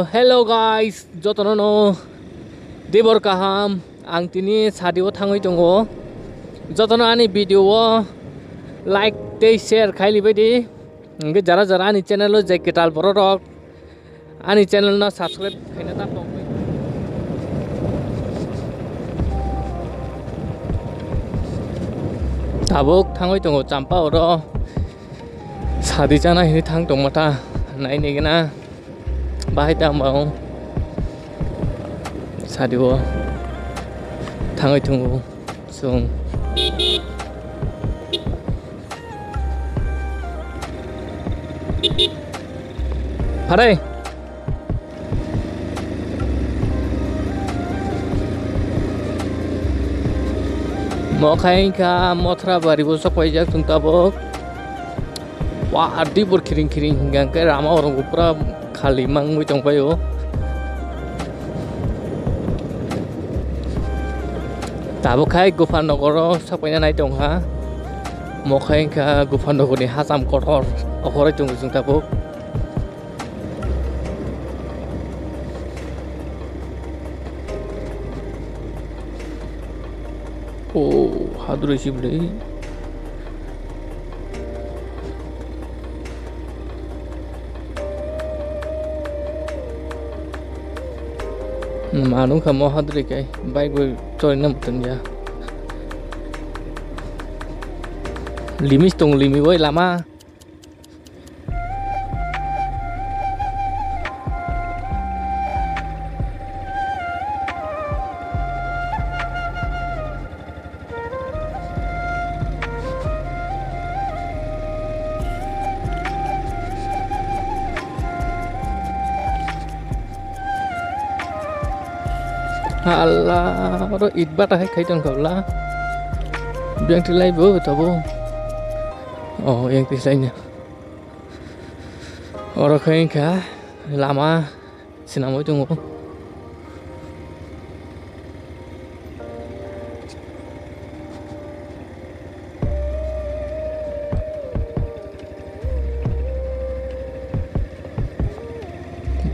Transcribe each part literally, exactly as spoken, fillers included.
Hello guys, jotono no dibor kaham. Ang tini sadi o thangwi tongo. Jotono ani video o like tei share khai libai di. Hingke jara jara ani channel o je kwtal borok rok ani channel no subscribe khaina ta tongwi. Tabuk thangwi tongo Champa oro sadi chana hini thang tongma ta nai nigena. Bahai tamo sadi o thangwi tongo chwng. Pharai. Mo khai wngkha Mothra bari bo sok paijak chwng tabuk. Wa, adi bor khiring khiring hingka hingke rama o rong pura khali mangwi tongpai o. Tabuk khai Gopal Nogor o sok paina nai tongkha. Mo khai wngkha Gopal Nogor ni hacham kotor. Ohorai tongo chwng tabuk. O, hadroi si bwlwi. Manu kha mo hadroi kai, bike bo chorina muchungya. Limit tong limi bai lama. Hala, oro it bata hai khai tongkha bwla. Biyang tilai bo tabo. Oh, yang tisaina. Oro khai wngkha lama swnamwi tongo.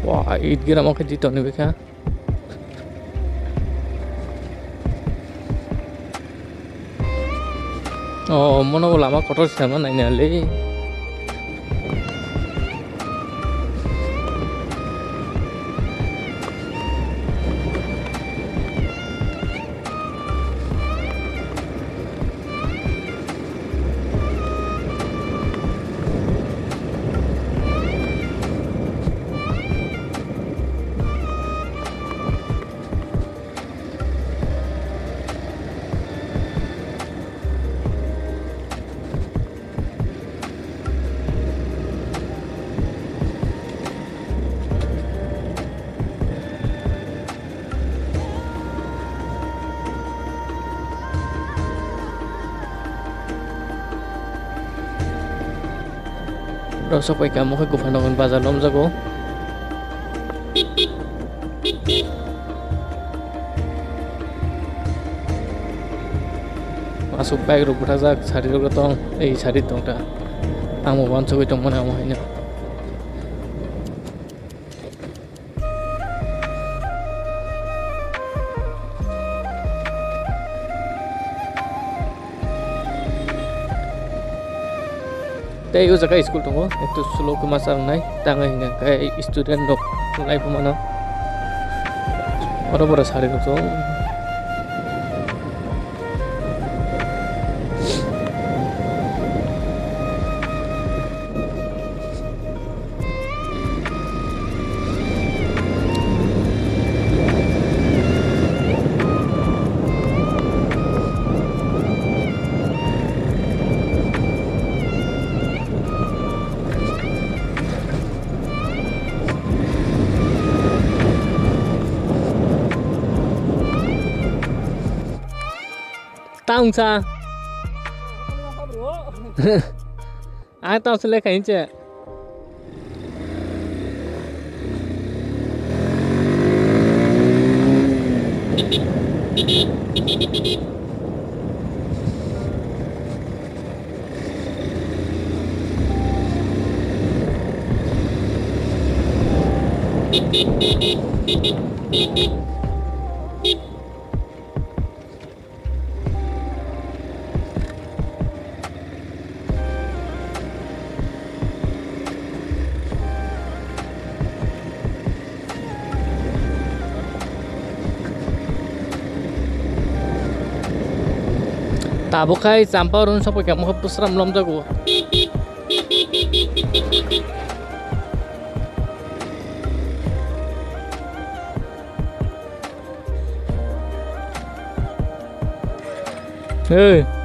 Ba, it gira mo khe di toni bikha. Oh, mono bo lama kotor se ma naina le. Rosok bai kamo khe Gopal Nogor bazar lomjago. Aswk bike rok bwthajak, sari rok tong, ei sari tong ta. Ang bo uansugwi tongmani amo haino. Tei o jaga school tongo, ekto slow khe masa wngnai, tangwi hwnka khe student rok lai phano. Oro bora sari rok tongo. Tangsa. Ang tamo se lekha hinche. Tabuk khai Champao run sokphaikha, mokhe bwswram lomjago. Hey.